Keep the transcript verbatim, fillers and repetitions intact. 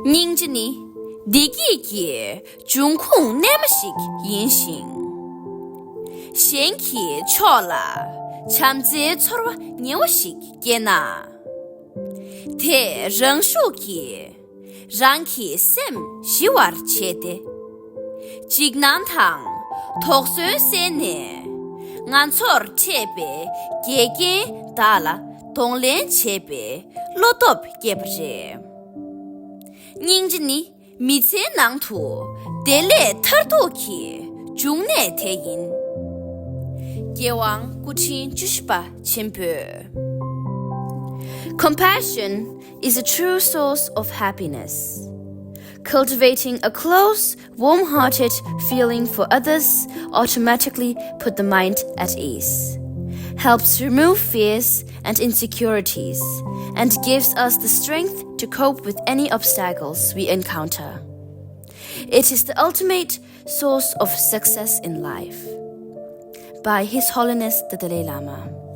སྙིང་རྗེ་ནི་བདེ་སྐྱིད་ཀྱི་འབྱུང་ཁུངས་རྣལ་མ་ཞིག་ཡིན་ཞིང་། གཞན་གྱི་ཕྱོགས་ལ་བྱམས་བརྩེའི་ཚོར་བ་ཉེ་བ་ཞིག་སྐྱེས་ན། དེས་རང་ཤུགས་ཀྱིས་རང་གི་སེམས་ཞི་བར་བྱས་ཏེ། འཇིགས་སྣང་དང་དོགས་ཟོན་བསལ་ནས། ང་ཚོར་འཕྲད་པའི་འགལ་རྐྱེན་དག་ལ་གདོང་ལེན་བྱེད་པའི་བློ་སྟོབས་བསྐྱེད་པ་རེད། སྙིང་རྗེ་ནི་མི་ཚེའི་ནང་དུ་བདེ་ལེགས་མཐར་ཐུག་གི་འབྱུང་གནས་དེ་ཡིན། རྒྱལ་དབང་སྐུ་ཕྲེང་བཅུ་བཞི་པ་ཆེན་པོས། Compassion is a true source of happiness. Cultivating a close, warm-hearted feeling for others automatically put the mind at ease, helps remove fears and insecurities, and gives us the strength to cope with any obstacles we encounter. It is the ultimate source of success in life. By His Holiness the Dalai Lama.